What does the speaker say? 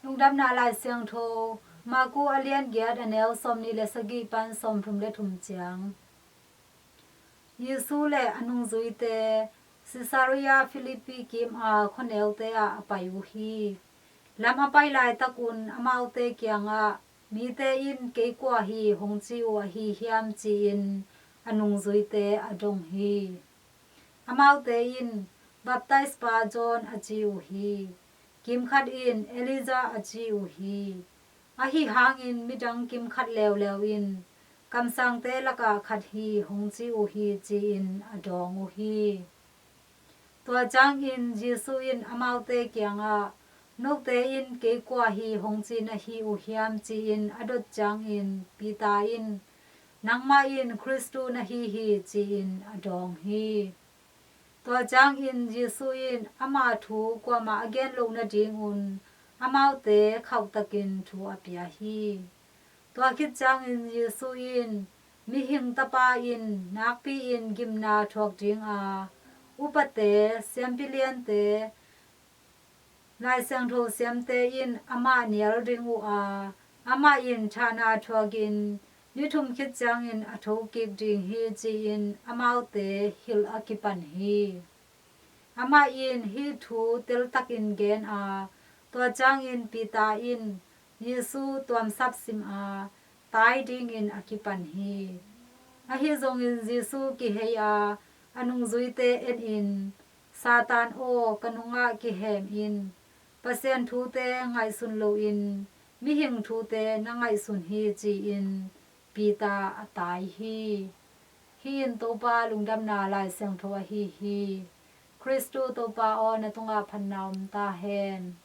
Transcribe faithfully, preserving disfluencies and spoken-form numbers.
Lungdamna Lai Siangtho, Marku a lian giat, a neu sawmnih le sagih pan sawmthum le thum ciang. Jesu le a nungzuite Caesarea Philippi kim a khuaneute ah a pai uh hi. Lam a pai laitak un amaute kiangah, "Mite in kei kua hi hong ci uh ahi hiam?" ci-in a nungzuite a dong hi. Amaute in, "Baptise pa John a ci uh hi. Kimkhat in, 'Elijah a ci uh hi. Ahi hangin midang kimkhat leuleu in, 'Kamsangte lakah khat hi hong ci uh hi,' ci-in a dawng uh hi." Tua ciangin Jesu in amaute kiangah, "Note in kei kua hi hong ci na hi uh hiam?" ci-in a dot ciangin Peter in, "Nangmah in Khristu na hi hi," ci-in a dawng hi. Tua ciangin Jesu in ama thu kuamah a gen loh nadingun amaute khauhtakin thu a pia hi. Tua khit ciangin Jesu in, "Mihing Tapa in nakpi-in gimna thuak dinga upate, siampi liante, Lai Siangtho siamte in amah nial ding uh a, amah in thahna thuakin ni thum khit ciangin a thokik ding hi," ci-in amaute hilh a kipan hi. Amah in hih thu teltakin gen a, tua ciangin Peter in Jesu tuamsap sim a, tai dingin a kipan hi. Ahi zongin Jesu kihei a, a nungzuite enin, "Satan aw, ka nungah kihem in. Pasian thute ngaihsun loin mihing thute na ngaihsun hi," ci-in Peter a tai hi. Hih in Topa Lungdamna Lai Siangtho ahi hi. Khristu Topa aw, na tungah phatna om ta hen.